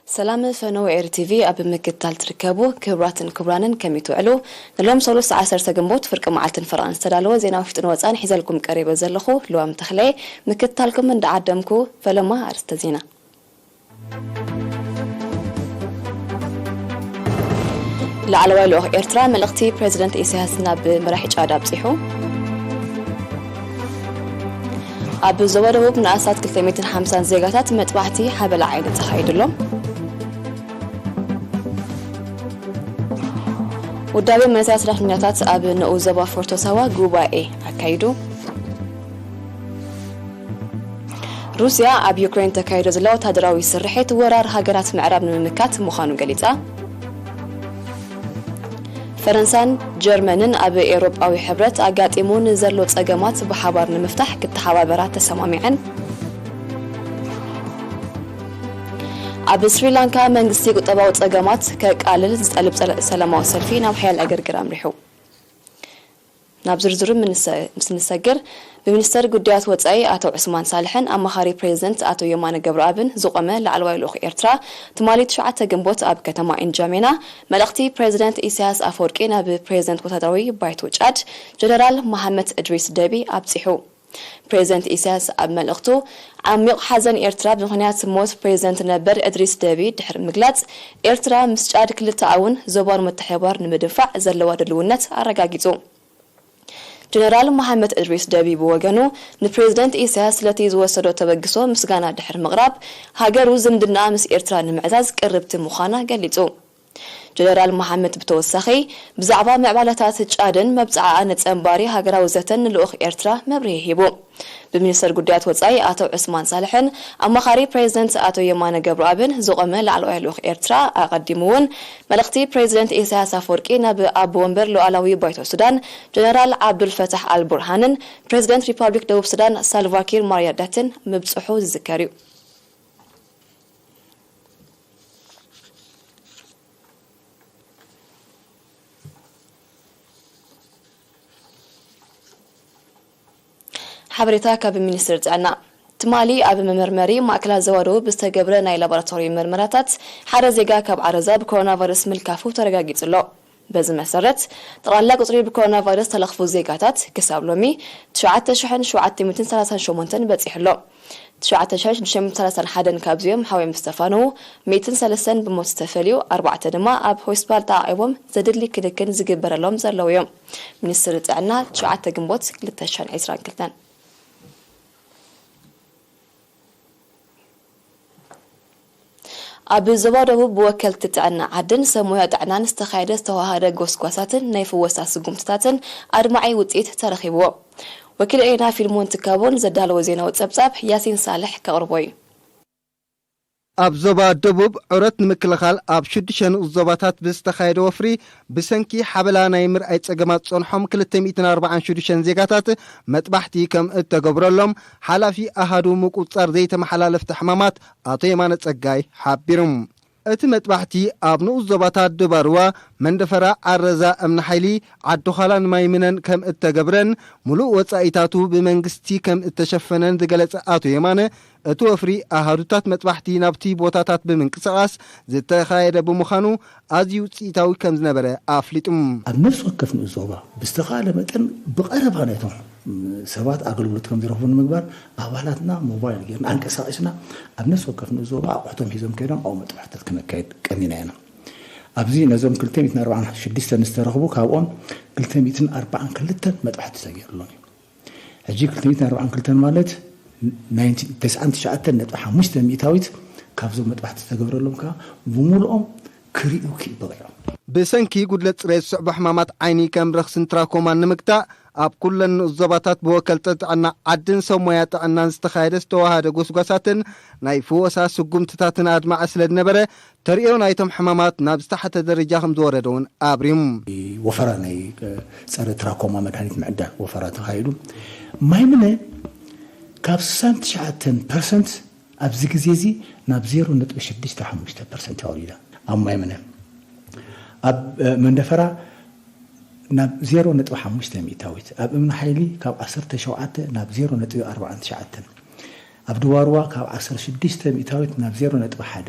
ሰላም ፈነው ኤሪ ቲቪ ኣብ ምክትታል ትርከቡ ክቡራትን ክቡራንን ከመይ ትውዕሉ? ንሎም ሰሉስ ዓሰርተ ግንቦት ፍርቂ መዓልትን ፈረቓን ዝተዳለወ ዜና ውሽጥን ወጻን ሒዘልኩም ቀሪበ ዘለኹ ልዋም ተኽለ። ምክትታልኩም እንዳዓደምኩ ፈለማ ኣርእስተ ዜና። ላዕለዋይ ልኡኽ ኤርትራ መልእኽቲ ፕሬዚደንት ኢሳያስ ናብ መራሒ ጫድ ኣብጺሑ። ኣብ ዞባ ደቡብ ንኣስታት ክልተ ሚእትን ሓምሳን ዜጋታት መጥባሕቲ ሓበላ ዓይኒ ተኻይድሎም። ውዳቤ መንእሰያት ሰራሕተኛታት ኣብ ንኡስ ዞባ ፎርቶ ሳዋ ጉባኤ ኣካይዱ። ሩስያ ኣብ ዩክሬን ተካይዶ ዘላ ወታደራዊ ስርሒት ወራር ሃገራት ምዕራብ ንምምካት ምዃኑ ገሊጻ። ፈረንሳን ጀርመንን ኣብ ኤውሮጳዊ ሕብረት ኣጋጢሙ ንዘሎ ጸገማት ብሓባር ንምፍታሕ ክተሓባበራ ተሰማሚዐን። ኣብ ስሪላንካ መንግስቲ ቁጠባዊ ጸገማት ከቃልል ዝጠልብ ጸለ-፣ ሰላማዊ ሰልፊ ናብ ሓያል ዕግርግር ኣምሪሑ። ናብ ዝርዝሩ ምንሰ-፣ ምስ ንሰግር፣ ብሚኒስተር ጉዳያት ወጻኢ ኣቶ ዑስማን ሳልሕን ኣማኻሪ ፕሬዚደንት ኣቶ የማነ ገብረኣብን ዝቖመ ላዕለዋይ ልኡኽ ኤርትራ፣ ትማሊ ትሽዓተ ግንቦት ኣብ ከተማ ኢንጃሜና መልእኽቲ ፕሬዚደንት ኢሳያስ ኣፈወርቂ ናብ ፕሬዚደንት ወታደራዊ ባይቶ ጫድ ጀነራል መሓመድ እድሪስ ደቢ ኣብጺሑ። ፕሬዚደንት ኢሳያስ ኣብ መልእኽቱ፣ ዓሚቕ ሓዘን ኤርትራ ብምኽንያት ሞት ፕሬዚደንት ነበር እድሪስ ደቢ ድሕሪ ምግላጽ፣ ኤርትራ ምስ ጫድ ክልተኣውን ዞባውን ምትሕብባር ንምድንፋዕ ዘለዋ ድልውነት ኣረጋጊጹ። ጀነራል መሓመድ እድሪስ ደቢ ብወገኑ፣ ንፕሬዚደንት ኢሳያስ ስለቲ ዝወሰዶ ተበግሶ ምስጋና ድሕሪ ምቕራብ፣ ሃገሩ ዝምድናኣ ምስ ኤርትራ ንምዕዛዝ ቅርብቲ ምዃና ገሊጹ። ጀነራል መሓመድ ብተወሳኺ፣ ብዛዕባ ምዕባለታት ጫድን መብጽዓኣ ነጸንባሪ ሃገራዊ ዘተን ንልኡኽ ኤርትራ መብርሂ ሂቡ። ብሚኒስተር ጉዳያት ወጻኢ ኣቶ ዑስማን ሳልሕን ኣማኻሪ ፕሬዚደንት ኣቶ የማነ ገብረኣብን ዝቖመ ላዕለዋይ ልኡኽ ኤርትራ ኣቐዲሙ እውን መልእኽቲ ፕሬዚደንት ኢሳያስ ኣፈወርቂ ናብ ኣቦ ወንበር ሉዓላዊ ባይቶ ሱዳን ጀነራል ዓብዱልፈታሕ ኣልቡርሃንን ፕሬዚደንት ሪፓብሊክ ደቡብ ሱዳን ሳልቫኪር ማያርዳትን ምብጽሑ ዝዝከር እዩ። ሓበሬታ ካብ ሚኒስትሪ ጥዕና። ትማሊ ኣብ መመርመሪ ማእከላት ዞባ ደቡብ ብዝተገብረ ናይ ላቦራቶሪ መርመራታት፣ ሓደ ዜጋ ካብ ዓረዛ ብኮሮና ቫይረስ ምልካፉ ተረጋጊጹ ኣሎ። በዚ መሰረት፣ ጠቕላላ ቁጽሪ ብኮሮና ቫይረስ ዝተለኽፉ ዜጋታት ክሳብ ሎሚ ትሽዓተ ሽሕን ሸውዓተ ሚእትን ሰላሳን ሸሞንተን በጺሑ ኣሎ። ትሽዓተ ሽሕን ሽዱሽተ ሚእትን ሰላሳን ሓደን ካብዚኦም ሓውዮም ዝተፋነዉ፣ ሚእትን ሰለስተን ብሞት ዝተፈልዩ፣ ኣርባዕተ ድማ ኣብ ሆስፒታል ተዓቒቦም ዘድሊ ክንክን ዝግበረሎም ዘለዉ እዮም። ሚኒስትሪ ጥዕና፣ ትሽዓተ ግንቦት ክልተ ሽሕን ዕስራን ክልተን። ኣብ ዞባ ደቡብ ብወከልቲ ጥዕና ዓድን ሰብ ሞያ ጥዕናን ዝተኻየደ ዝተዋሃደ ጎስጓሳትን ናይ ፍወሳ ስጉምትታትን ኣድማዒ ውጽኢት ተረኺብዎ። ወኪል ኤና ፊልሞን ትካቦን ዘዳለዎ ዜናዊ ጸብጻብ ያሲን ሳልሕ ከቕርቦ እዩ። ኣብ ዞባ ደቡብ ዕረት ንምክልኻል ኣብ ሽዱሽተ ንኡስ ዞባታት ብዝተኻየደ ወፍሪ ብሰንኪ ሓበላ ናይ ምርኣይ ጸገማት ጸንሖም ክልተ ሚእትን ኣርባዓን ሽዱሽተን ዜጋታት መጥባሕቲ ከም እተገብረሎም ሓላፊ ኣሃዱ ምቁጽጻር ዘይተመሓላለፍቲ ሕማማት ኣቶ የማነ ጸጋይ ሓቢሩ። እቲ መጥባሕቲ ኣብ ንኡስ ዞባታት ድባርዋ፣ መንደፈራ፣ ዓረዛ፣ እምኒ ሓይሊ፣ ዓዲ ዃላን ማይምነን ከም እተገብረን፣ ሙሉእ ወጻኢታቱ ብመንግስቲ ከም እተሸፈነን ዝገለጸ ኣቶ የማነ፣ እቲ ወፍሪ ኣሃዱታት መጥባሕቲ ናብቲ ቦታታት ብምንቅስቓስ ዝተኻየደ ብምዃኑ ኣዝዩ ውጽኢታዊ ከም ዝነበረ ኣፍሊጡ። ኣብ ነፍሲ ወከፍ ንኡስ ዞባ ብዝተኻእለ መጠን ብቐረባ ናይቶም ሰባት ኣገልግሎት ከም ዝረኽቡ ንምግባር ኣባላትና ሞባይል ጌርና ኣንቀሳቒስና ኣብ ነፍሲ ወከፍ ንኡስ ዞባ ኣቑሑቶም ሒዞም ከይዶም ኣብኡ መጥባሕትታት ክነካይድ ቀኒና ኢና። ኣብዚ ነዞም ክልተ ሚእትን ኣርባዓን ሽዱሽተን ዝተረኽቡ ካብኦም ክልተ ሚእትን ኣርባዓን ክልተን መጥባሕቲ ተገይሩሎም እዩ። ሕጂ ክልተ ሚእትን ኣርባዓን ክልተን ማለት ናይንቲ፣ ተስዓን ትሽዓተን ነጥቢ ሓሙሽተ ሚእታዊት ካብዞም መጥባሕቲ ዝተገብረሎም ከኣ ብምሉኦም ክርእዩ ክኢሉ በቒዖም። ብሰንኪ ጉድለት ጽሬት ዝስዕቡ ሕማማት ዓይኒ ከም ረኽስን ትራኮማን ንምግታእ ኣብ ኩለን ንኡስ ዞባታት ብወከልቲ ጥዕና ዓድን ሰብ ሞያ ጥዕናን ዝተኻየደ ዝተዋሃደ ጎስጓሳትን ናይ ፍወሳ ስጉምትታትን ኣድማዒ ስለ ዝነበረ ተርእዮ ናይቶም ሕማማት ናብ ዝተሓተ ደረጃ ከም ዝወረደ እውን ኣብሪም። ወፈራ ናይ ጸረ ትራኮማ መድሃኒት ምዕዳል ወፈራ ተኻይዱ። ማይምነ ካብ ስሳን ትሽዓተን ፐርሰንት ኣብዚ ግዜ እዚ ናብ ዜሮ ነጥቢ ሽዱሽተ ሓሙሽተ ፐርሰንት ኣውሪዳ። ኣብ ማይምነ ኣብ መንደፈራ ናብ ዜሮ ነጥቢ ሓሙሽተ ሚእታዊት፣ ኣብ እምኒ ሓይሊ ካብ ዓሰርተ ሸውዓተ ናብ ዜሮ ነጥቢ ኣርባዓን ትሽዓተን፣ ኣብ ድዋርዋ ካብ ዓሰርተ ሽዱሽተ ሚእታዊት ናብ ዜሮ ነጥቢ ሓደ፣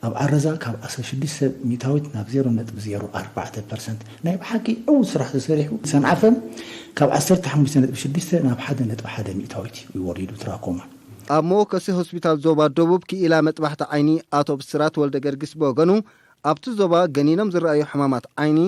ኣብ ዓረዛ ካብ ዓሰርተ ሽዱሽተ ሚእታዊት ናብ ዜሮ ነጥቢ ዜሮ ኣርባዕተ ፐርሰንት ናይ ብሓቂ ዕዉት ስራሕ ተሰሪሑ። ሰንዓፈ ካብ ዓሰርተ ሓሙሽተ ነጥቢ ሽዱሽተ ናብ ሓደ ነጥቢ ሓደ ሚእታዊት እዩ ወሪዱ ትራኮማ። ኣብ መወከሲ ሆስፒታል ዞባ ደቡብ ክኢላ መጥባሕቲ ዓይኒ ኣቶ ብስራት ወልደ ገርግስ ብወገኑ፣ ኣብቲ ዞባ ገኒኖም ዝረኣዩ ሕማማት ዓይኒ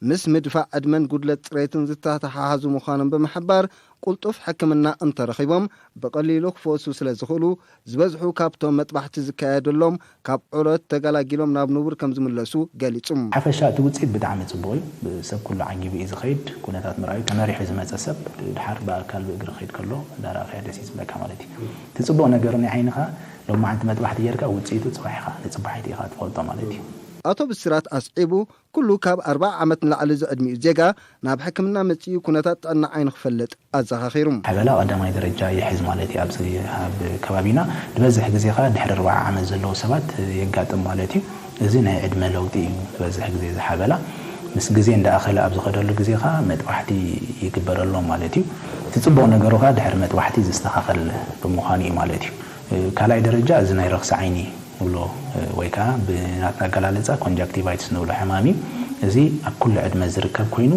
ምስ ምድፋእ ዕድመን ጉድለት ጽሬትን ዝተተሓሓዙ ምዃኖም ብምሕባር፣ ቁልጡፍ ሕክምና እንተረኺቦም ብቐሊሉ ክፈወሱ ስለ ዝኽእሉ፣ ዝበዝሑ ካብቶም መጥባሕቲ ዝካየደሎም ካብ ዑደት ተገላጊሎም ናብ ንቡር ከም ዝምለሱ ገሊጹ። ሓፈሻ እቲ ውጽኢት ብጣዕሚ ጽቡቕ እዩ። ሰብ ኩሉ ዓጊቡ እዩ ዝኸይድ። ኩነታት ምርኣዩ ተመሪሑ ዝመጸ ሰብ ድሓር ብኣካል ብእግሪ ክኸይድ ከሎ እንዳረኣኸ ደስ እዩ ዝብለካ ማለት እዩ። እቲ ጽቡቕ ነገር ናይ ዓይንኻ ሎማዓንቲ መጥባሕቲ ጌርካ ውጽኢቱ ጽባሕ ኢኻ ንጽባሒት ኢኻ ትፈልጦ ማለት እዩ። ኣቶ ብስራት ኣስዒቡ፣ ኩሉ ካብ ኣርብዓ ዓመት ንላዕሊ ዝዕድሚኡ ዜጋ ናብ ሕክምና መጺኡ ኩነታት ጥዕና ዓይኑ ክፈልጥ ኣዘኻኺሩ። ሓበላ ቀዳማይ ደረጃ ይሕዝ ማለት እዩ። ኣብዚ ኣብ ከባቢና ዝበዝሕ ግዜ ኸኣ ድሕሪ ኣርብዓ ዓመት ዘለዉ ሰባት የጋጥም ማለት እዩ። እዚ ናይ ዕድመ ለውጢ እዩ ዝበዝሕ ግዜ እዚ ሓበላ። ምስ ግዜ እንዳኣኸለ ኣብ ዝኸደሉ ግዜ ኸኣ መጥባሕቲ ይግበረሎም ማለት እዩ። እቲ ጽቡቕ ነገሩ ኸኣ ድሕሪ መጥባሕቲ ዝስተኻኸል ብምዃኑ እዩ ማለት እዩ። ካልኣይ ደረጃ እዚ ናይ ረኽሲ ዓይኒ ንብሎ ወይ ከዓ ብናትና ኣገላልጻ ኮንጃክቲቫይትስ ንብሎ ሕማም እዩ። እዚ ኣብ ኩሉ ዕድመ ዝርከብ ኮይኑ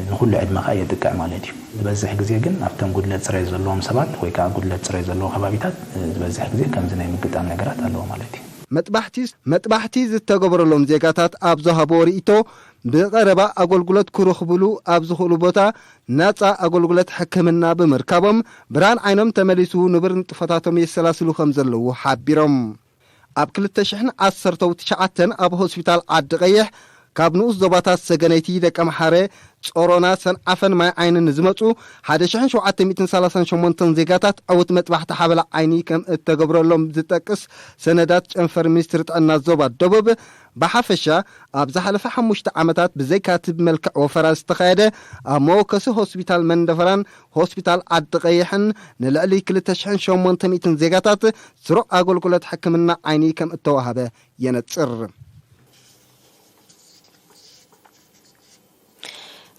ንኹሉ ዕድመ ከዓ የጥቅዕ ማለት እዩ። ዝበዝሕ ግዜ ግን ኣብቶም ጉድለት ፅሬት ዘለዎም ሰባት ወይ ከዓ ጉድለት ፅሬት ዘለዎ ከባቢታት ዝበዝሕ ግዜ ከምዚ ናይ ምግጣም ነገራት ኣለዎ ማለት እዩ። መጥባሕቲ መጥባሕቲ ዝተገበረሎም ዜጋታት ኣብ ዝሃብዎ ርእይቶ፣ ብቐረባ ኣገልግሎት ክረኽብሉ ኣብ ዝኽእሉ ቦታ ናጻ ኣገልግሎት ሕክምና ብምርካቦም ብርሃን ዓይኖም ተመሊሱ ንቡር ንጥፈታቶም የሰላስሉ ከም ዘለዉ ሓቢሮም። ኣብ ክልተ ሽሕን ዓሰርተው ትሽዓተን ኣብ ሆስፒታል ዓዲ ቀይሕ ካብ ንኡስ ዞባታት ሰገነይቲ፣ ደቀ ምሓረ፣ ጾሮና፣ ሰንዓፈን ማይ ዓይንን ንዝመጹ ሓደ ሽሕን ሸውዓተ ሚእትን ሰላሳን ሸሞንተን ዜጋታት ዕውት መጥባሕቲ ሓበላ ዓይኒ ከም እተገብረሎም ዝጠቅስ ሰነዳት ጨንፈር ሚኒስትሪ ጥዕና ዞባ ደቡብ፣ ብሓፈሻ ኣብ ዝሓለፈ ሓሙሽተ ዓመታት ብዘይካቲ ብመልክዕ ወፈራ ዝተኻየደ ኣብ መወከሲ ሆስፒታል መንደፈራን ሆስፒታል ዓዲ ቀይሕን ንልዕሊ ክልተ ሽሕን ሸሞንተ ሚእትን ዜጋታት ስሩዕ ኣገልግሎት ሕክምና ዓይኒ ከም እተዋህበ የነጽር።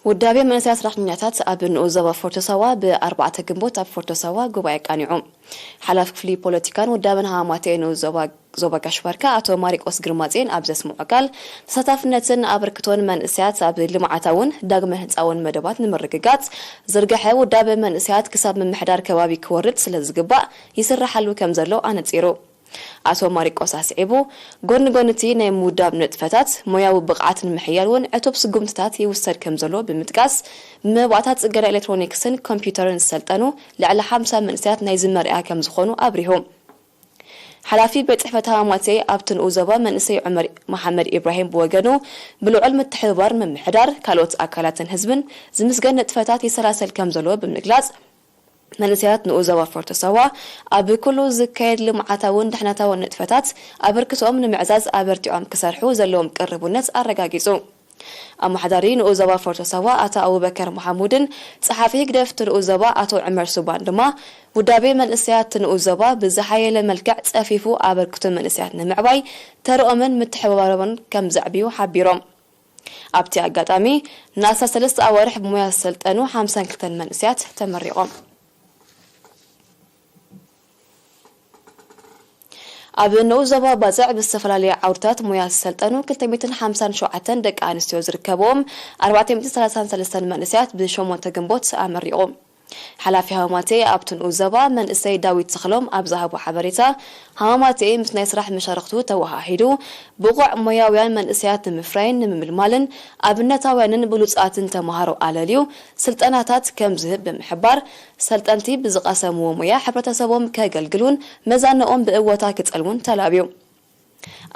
ውዳቤ መንእሰያት ሰራሕተኛታት ኣብ ንኡስ ዞባ ፎርቶ ሳዋ ብኣርባዕተ ግንቦት ኣብ ፎርቶ ሳዋ ጉባኤ ኣቃኒዑ። ሓላፊ ክፍሊ ፖለቲካን ውዳበን ሃማቴ ንኡስ ዞባ ዞባ ጋሽ ባርካ ኣቶ ማሪቆስ ግርማጼን ኣብ ዘስምዖ ቃል፣ ተሳታፍነትን ኣበርክቶን መንእሰያት ኣብ ልምዓታውን ዳግመ ህንጻውን መደባት ንምርግጋጽ ዝርግሐ ውዳበ መንእሰያት ክሳብ ምምሕዳር ከባቢ ክወርድ ስለ ዝግባእ ይስራሓሉ ከም ዘሎ ኣነጺሩ። ኣቶ ማሪቆስ ኣስዒቡ፣ ጎኒ ጎኒ እቲ ናይ ምውዳብ ንጥፈታት፣ ሞያዊ ብቕዓት ንምሕያል እውን ዕቱብ ስጉምትታት ይውሰድ ከም ዘሎ ብምጥቃስ፣ ብመባእታ ጽገና ኤሌክትሮኒክስን ኮምፒውተርን ዝሰልጠኑ ልዕሊ ሓምሳ መንእሰያት ናይዚ መርያ ከም ዝኾኑ ኣብሪሁ። ሓላፊ ቤት ጽሕፈት ሃማማቴ ኣብቲ ንኡስ ዞባ መንእሰይ ዑመር መሓመድ ኢብራሂም ብወገኑ፣ ብልዑል ምትሕብባር ምምሕዳር፣ ካልኦት ኣካላትን ህዝብን ዝምስገን ንጥፈታት ይሰላሰል ከም ዘሎ ብምግላጽ፣ መንእሰያት ንኡስ ዞባ ፎርቶ ሳዋ ኣብ ኩሉ ዝካየድ ልምዓታውን ድሕነታውን ንጥፈታት ኣበርክቶኦም ንምዕዛዝ ኣበርቲዖም ክሰርሑ ዘለዎም ቅርቡነት ኣረጋጊጹ። ኣመሓዳሪ ንኡስ ዞባ ፎርቶ ሳዋ ኣቶ ኣቡበከር መሓሙድን ጸሓፊ ህግደፍ እቲ ንኡስ ዞባ ኣቶ ዑመር ሱባን ድማ፣ ውዳቤ መንእሰያት እቲ ንኡስ ዞባ ብዝሓየለ መልክዕ ጸፊፉ ኣበርክቶ መንእሰያት ንምዕባይ ተርኦምን ምትሕብባሮምን ከም ዘዕብዩ ሓቢሮም። ኣብቲ ኣጋጣሚ፣ ንኣስታት ሰለስተ ኣዋርሕ ብሞያ ዝሰልጠኑ ሓምሳን ክልተን መንእሰያት ተመሪቖም። ኣብ ንኡስ ዞባ ባጽዕ ብዝተፈላለየ ዓውድታት ሞያ ዝሰልጠኑ ክልተ ሚእትን ሓምሳን ሸውዓተን ደቂ ኣንስትዮ ዝርከብዎም ኣርባዕተ ሚእትን ሰላሳን ሰለስተን መንእሰያት ብሸሞንተ ግንቦት ኣመሪቑ። ሓላፊ ሃማማቴ ኣብቲ ንኡስ ዞባ መንእሰይ ዳዊት ተኽሎም ኣብ ዝሃቦ ሓበሬታ፣ ሃማማቴ ምስ ናይ ስራሕ መሻርኽቱ ተወሃሂዱ ብቑዕ ሞያውያን መንእሰያት ንምፍራይን ንምምልማልን ኣብነታውያንን ብሉጻትን ተመሃሮ ኣለልዩ ስልጠናታት ከም ዝህብ ብምሕባር፣ ሰልጠንቲ ብዝቐሰምዎ ሞያ ሕብረተሰቦም ከገልግሉን መዛንኦም ብእወታ ክጸልዉን ተላብዩ።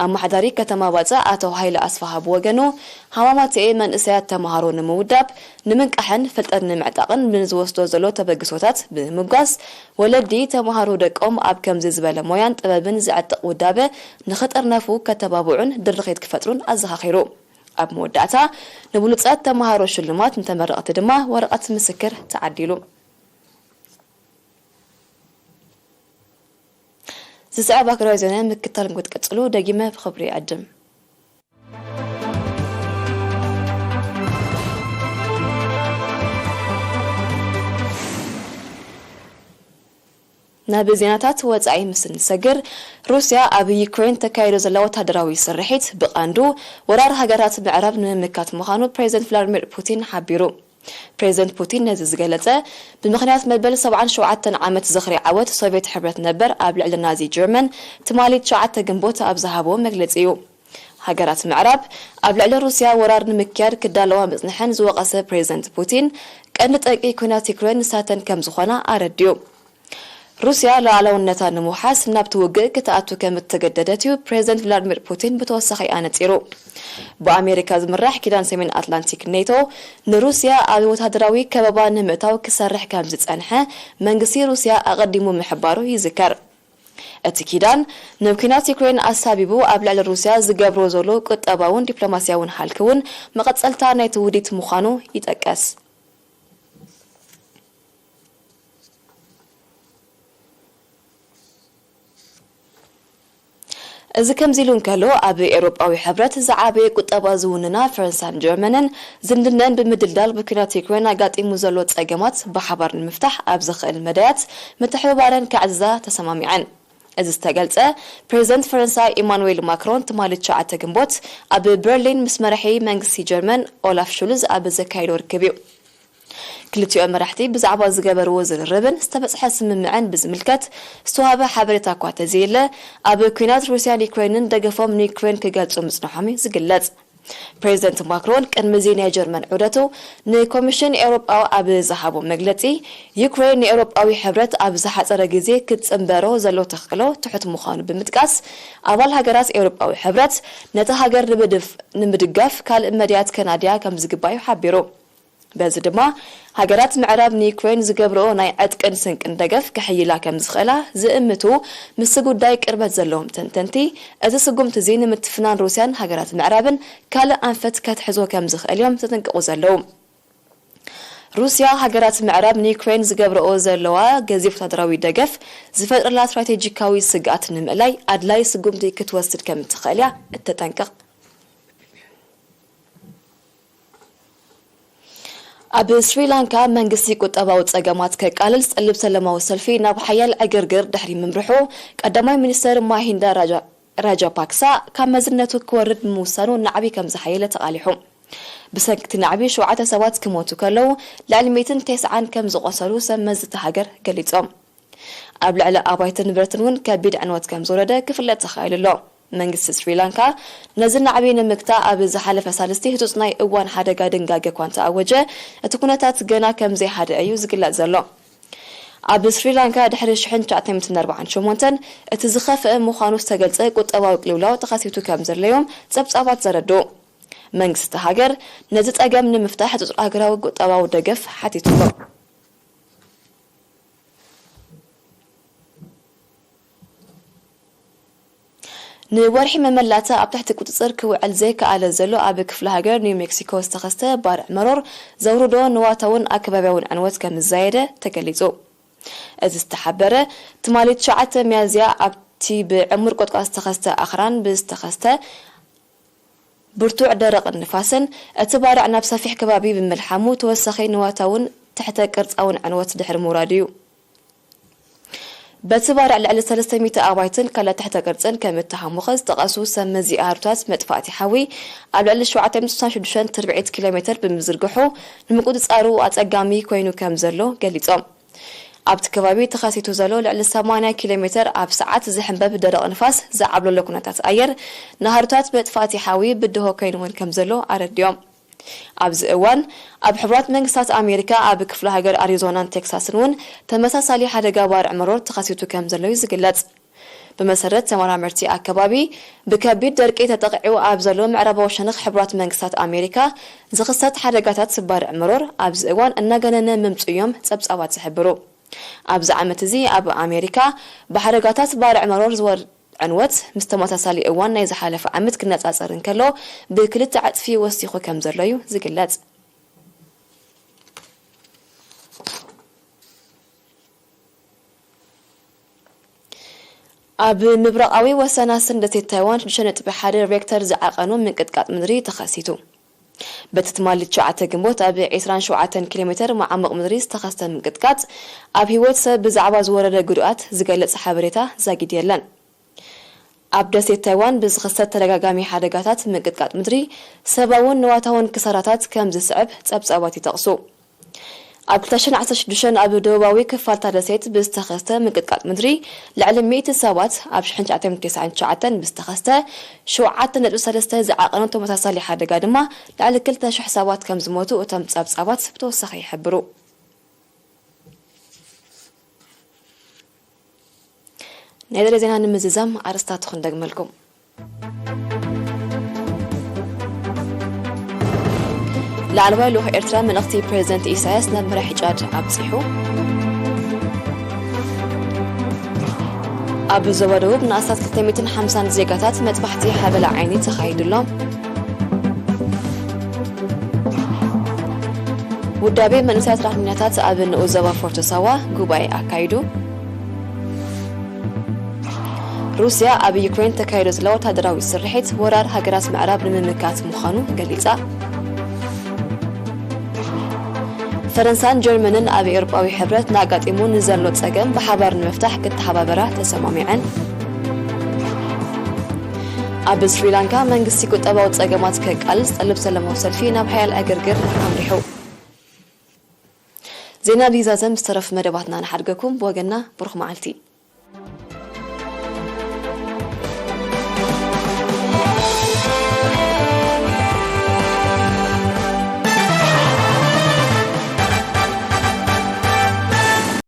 ኣመሓዳሪ ከተማ ባጽዕ ኣቶ ሃይለ ኣስፍሃ ብወገኑ፣ ሃማማትኤ መንእሰያት ተመሃሮ ንምውዳብ፣ ንምንቃሕን ፍልጠት ንምዕጣቕን ንዝወስዶ ዘሎ ተበግሶታት ብምምጓስ፣ ወለዲ ተመሃሮ ደቆም ኣብ ከምዚ ዝበለ ሞያን ጥበብን ዘዕጥቕ ውዳበ ንኽጥርነፉ ከተባብዑን ድርኺት ክፈጥሩን ኣዘኻኺሩ። ኣብ መወዳእታ፣ ንብሉጻት ተመሃሮ ሽልማት፣ ንተመረቕቲ ድማ ወረቐት ምስክር ተዓዲሉ። ዝስዕብ ኣህጉራዊ ዜና ምክትታል ክትቅጽሉ ደጊመ ብኽብሪ ይዕድም። ናብ ዜናታት ወጻኢ ምስ እንሰግር፣ ሩስያ ኣብ ዩክሬን ተካይዶ ዘላ ወታደራዊ ስርሒት ብቐንዱ ወራር ሃገራት ምዕራብ ንምምካት ምዃኑ ፕሬዚደንት ቭላድሚር ፑቲን ሓቢሩ። ፕሬዚደንት ፑቲን ነዚ ዝገለጸ፣ ብምኽንያት መበል ሰብዓን ሸውዓተን ዓመት ዝኽሪ ዓወት ሶቪየት ሕብረት ነበር ኣብ ልዕሊ ናዚ ጀርመን ትማሊ ትሽዓተ ግንቦት ኣብ ዝሃቦ መግለጺ እዩ። ሃገራት ምዕራብ ኣብ ልዕሊ ሩስያ ወራር ንምክያድ ክዳለዋ ምጽንሐን ዝወቐሰ ፕሬዚደንት ፑቲን፣ ቀንዲ ጠንቂ ኲናት ዩክሬን ንሳተን ከም ዝኾና ኣረዲኡ። ሩስያ ሉዓላውነታ ንምውሓስ ናብቲ ውግእ ክትኣቱ ከም እተገደደት እዩ ፕሬዚደንት ቭላድሚር ፑቲን ብተወሳኺ ኣነጺሩ። ብኣሜሪካ ዝምራሕ ኪዳን ሰሜን ኣትላንቲክ ኔቶ ንሩስያ ኣብ ወታደራዊ ከበባ ንምእታው ክሰርሕ ከም ዝጸንሐ መንግስቲ ሩስያ ኣቐዲሙ ምሕባሩ ይዝከር። እቲ ኪዳን ንኲናት ዩክሬን ኣሳቢቡ ኣብ ልዕሊ ሩስያ ዝገብሮ ዘሎ ቁጠባውን ዲፕሎማስያውን ሃልኪ እውን መቐጸልታ ናይቲ ውዲት ምዃኑ ይጠቀስ። እዚ ከምዚ ኢሉ እንከሎ፣ ኣብ ኤውሮጳዊ ሕብረት ዝዓበየ ቁጠባ ዝውንና ፈረንሳን ጀርመንን ዝምድነን ብምድልዳል ብኲናት ዩክሬን ኣጋጢሙ ዘሎ ጸገማት ብሓባር ንምፍታሕ ኣብ ዘኽእል መዳያት ምትሕብባረን ከዕዝዛ ተሰማሚዐን። እዚ ዝተገልጸ፣ ፕሬዚደንት ፈረንሳ ኢማኑዌል ማክሮን ትማሊ ትሽዓተ ግንቦት ኣብ በርሊን ምስ መራሒ መንግስቲ ጀርመን ኦላፍ ሹልዝ ኣብ ዘካየዶ ርክብ እዩ። ክልቲኦም መራሕቲ ብዛዕባ ዝገበርዎ ዝርርብን ዝተበጽሐ ስምምዕን ብዝምልከት ዝተዋህበ ሓበሬታ እኳ ተዘየለ፣ ኣብ ኲናት ሩስያን ዩክሬንን ደገፎም ንዩክሬን ክገልጹ ምጽንሖም እዩ ዝግለጽ። ፕሬዚደንት ማክሮን ቅድሚ እዚ ናይ ጀርመን ዑደቱ ንኮሚሽን ኤውሮጳ ኣብ ዝሃቦ መግለጺ፣ ዩክሬን ንኤውሮጳዊ ሕብረት ኣብ ዝሓጸረ ግዜ ክትጽንበሮ ዘሎ ተኽእሎ ትሑት ምዃኑ ብምጥቃስ፣ ኣባል ሃገራት ኤውሮጳዊ ሕብረት ነታ ሃገር ንምድፍ-፣ ንምድጋፍ ካልእ መድያት ከናድያ ከም ዝግባእ እዩ ሓቢሩ። በዚ ድማ፣ ሃገራት ምዕራብ ንዩክሬን ዝገብርኦ ናይ ዕጥቅን ስንቅን ደገፍ ከሕይላ ከም ዝኽእላ ዝእምቱ ምስቲ ጉዳይ ቅርበት ዘለዎም ተንተንቲ፣ እዚ ስጉምቲ እዚ ንምትፍናን ሩስያን ሃገራት ምዕራብን ካልእ ኣንፈት ከትሕዞ ከም ዝኽእል እዮም ዘጠንቅቑ ዘለዉ። ሩስያ፣ ሃገራት ምዕራብ ንዩክሬን ዝገብርኦ ዘለዋ ገዚፍ ወታደራዊ ደገፍ ዝፈጥረላ ስትራቴጂካዊ ስግኣት ንምእላይ ኣድላይ ስጉምቲ ክትወስድ ከም እትኽእል እያ እተጠንቅቕ። ኣብ ስሪላንካ መንግስቲ ቁጠባዊ ጸገማት ከቃልል ዝጠልብ ሰላማዊ ሰልፊ ናብ ሓያል ዕግርግር ድሕሪ ምምርሑ፣ ቀዳማይ ሚኒስተር ማሂንዳ ራጃ-፣ ራጃፓክሳ ካብ መዝነቱ ክወርድ ብምውሳኑ ናዕቢ ከም ዝሓየለ ተቓሊሑ። ብሰንኪ እቲ ናዕቢ ሸውዓተ ሰባት ክሞቱ ከለዉ፣ ልዕሊ ሚእትን ተስዓን ከም ዝቖሰሉ ሰብ መዚ እታ ሃገር ገሊጾም። ኣብ ልዕሊ ኣባይትን ንብረትን እውን ከቢድ ዕንወት ከም ዝወረደ ክፍለጥ ተኻኢሉ ኣሎ። መንግስቲ ስሪላንካ ነዚ ናዕቢ ንምግታእ ኣብ ዝሓለፈ ሳልስቲ ህጹጽ ናይ እዋን ሓደጋ ድንጋገ እኳ እንተኣወጀ፣ እቲ ኩነታት ገና ከም ዘይሃደአ እዩ ዝግለጽ ዘሎ። ኣብ ስሪላንካ ድሕሪ ሽሕን ትሽዓተ ሚእትን ኣርባዓን ሸሞንተን እቲ ዝኸፍአ ምዃኑ ዝተገልጸ ቁጠባዊ ቅልውላው ተኸሲቱ ከም ዘሎ እዮም ጸብጻባት ዘረድኡ። መንግስቲ እታ ሃገር ነዚ ጸገም ንምፍታሕ ህጹጽ ሃገራዊ ቁጠባዊ ደገፍ ሓቲቱ ኣሎ። ንወርሒ መመላእታ ኣብ ትሕቲ ቁጽጽር ክውዕል ዘይከኣለ ዘሎ ኣብ ክፍለ ሃገር ኒው ሜክሲኮ ዝተኸስተ ባርዕ መሮር ዘውርዶ ንዋታውን ኣከባብያውን ዕንወት ከም ዝዛየደ ተገሊጹ። እዚ ዝተሓበረ ትማሊ ትሽዓተ ሚያዝያ ኣብቲ ብዕሙር ቆጥቋጥ ዝተኸስተ ኣኽራን ብዝተኸስተ ብርቱዕ ደረቕን ንፋስን፣ እቲ ባርዕ ናብ ሰፊሕ ከባቢ ብምልሓሙ ተወሳኺ ንዋታውን ትሕተ ቅርጻውን ዕንወት ድሕሪ ምውራዱ እዩ። በቲ ባርዕ ልዕሊ ሰለስተ ሚእቲ ኣባይትን ካልእ ትሕተ ቅርጽን ከም እተሃሙኸ ዝጠቐሱ ሰብ መዚ ኣሃዱታት መጥፋእቲ ሓዊ ኣብ ልዕሊ ሸውዓተ ሚእትን ስሳን ሽዱሽተን ትርብዒት ኪሎ ሜተር ብምዝርግሑ ንምቁጽጻሩ ኣጸጋሚ ኮይኑ ከም ዘሎ ገሊጾም። ኣብቲ ከባቢ ተኸሲቱ ዘሎ ልዕሊ ሰማንያ ኪሎ ሜተር ኣብ ሰዓት ዝሕንበብ ደረቕ ንፋስ ዝዓብለሎ ኩነታት ኣየር ንኣሃዱታት መጥፋእቲ ሓዊ ብድሆ ኮይኑወን ከም ዘሎ ኣረዲኦም። ኣብዚ እዋን ኣብ ሕቡራት መንግስታት ኣሜሪካ ኣብ ክፍለ ሃገር ኣሪዞናን ቴክሳስን እውን ተመሳሳሊ ሓደጋ ባርዕ መሮር ተኸሲቱ ከም ዘሎ እዩ ዝግለጽ። ብመሰረት ተመራመርቲ ኣከባቢ፣ ብከቢድ ደርቂ ተጠቒዑ ኣብ ዘሎ ምዕራባዊ ሸነኽ ሕቡራት መንግስታት ኣሜሪካ ዝኽሰት ሓደጋታት ባርዕ መሮር ኣብዚ እዋን እናገነነ ምምጽኡ እዮም ጸብጻባት ዝሕብሩ። ኣብዚ ዓመት እዚ ኣብ ኣሜሪካ ብሓደጋታት ባርዕ መሮር ዝወርድ ዕንወት ምስ ተመሳሳሊ እዋን ናይ ዝሓለፈ ዓመት ክነጻጸር እንከሎ ብክልተ ዕጽፊ ወሲኹ ከም ዘሎ እዩ ዝግለጽ። ኣብ ምብራቓዊ ወሰን ኣስተን ደሴት ታይዋን ሽዱሽተ ነጥቢ ሓደ ሬክተር ዝዓቐኑ ምንቅጥቃጥ ምድሪ ተኸሲቱ። በቲ ትማሊ ትሽዓተ ግንቦት ኣብ ዕስራን ሸውዓተን ኪሎ ሜትር መዓሙቕ ምድሪ ዝተኸስተ ምንቅጥቃጥ ኣብ ህይወት ሰብ ብዛዕባ ዝወረደ ጉድኣት ዝገልጽ ሓበሬታ ዛጊድ የለን። ኣብ ደሴት ታይዋን ብዝኽሰት ተደጋጋሚ ሓደጋታት ምንቅጥቃጥ ምድሪ ሰብኣውን ንዋታውን ክሳራታት ከም ዝስዕብ ጸብጻባት ይጠቕሱ። ኣብ ክልተ ሽሕን ዓሰርተ ሽዱሽተን ኣብ ደቡባዊ ክፋልታ ደሴት ብዝተኸስተ ምንቅጥቃጥ ምድሪ ልዕሊ ሚእቲ ሰባት፣ ኣብ ሽሕን ትሽዓተ ሚእትን ተስዓን ትሽዓተን ብዝተኸስተ ሸውዓተ ነጥቢ ሰለስተ ዝዓቐኑ ተመሳሳሊ ሓደጋ ድማ ልዕሊ ክልተ ሽሕ ሰባት ከም ዝሞቱ እቶም ጸብጻባት ብተወሳኺ ይሕብሩ። ናይ ደረ ዜና ንምዝዛም ኣርስታቱ ክንደግመልኩም። ላዕለዋይ ልኡኽ ኤርትራ መልእኽቲ ፕሬዝደንት ኢሳያስ ናብ መራሒ ጫድ ኣብጺሑ። ኣብ ዞባ ደቡብ ንኣስታት ክልተ ሚእትን ሓምሳን ዜጋታት መጥባሕቲ ሓበላ ዓይኒ ተኻይዱሎም። ውዳቤ መንእሰያት ራሕኛታት ኣብ ንኡስ ዞባ ፎርቶ ሳዋ ጉባኤ ኣካይዱ። ሩስያ ኣብ ዩክሬን ተካይዶ ዘሎ ወታደራዊ ስርሒት ወራር ሃገራት ምዕራብ ንምምካት ምዃኑ ገሊጻ። ፈረንሳን ጀርመንን ኣብ ኤውሮጳዊ ሕብረት ንኣጋጢሙ ንዘሎ ጸገም ብሓባር ንምፍታሕ ክተሓባበራ ተሰማሚዐን። ኣብ ስሪላንካ መንግስቲ ቁጠባዊ ጸገማት ከቃልል ዝጠልብ ሰላማዊ ሰልፊ ናብ ሓያል ዕግርግር ኣምሪሑ። ዜና ብይዛዘም ዝተረፉ መደባትና ንሓድገኩም። ብወገንና ብሩኽ መዓልቲ።